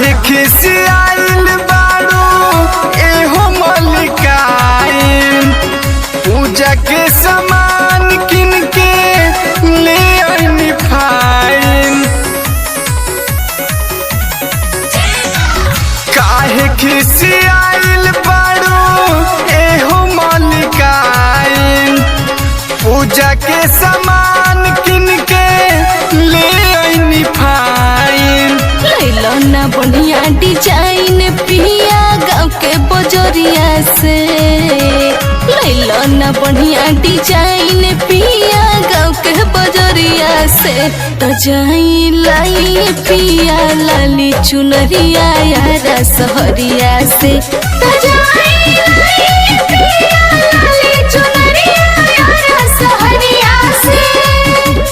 काहे खिसियाइल बारू एहो मलिकाइन। पूजा के सामान किन के ले आइनी फाइन। काहे खिसियाइल बारू एहो मलिकाइन। पूजा के सामान किन के ले आइनी फाइन। लैलो ना बढ़िया डिजाइन पिया गाँव के बजरिया से। लैलो ना बढ़िया डिजाइन पिया गाँव के बजरिया से। तो जाई लाई पिया लाली चुनरिया यारा सहरिया से। तो जाई लाई पिया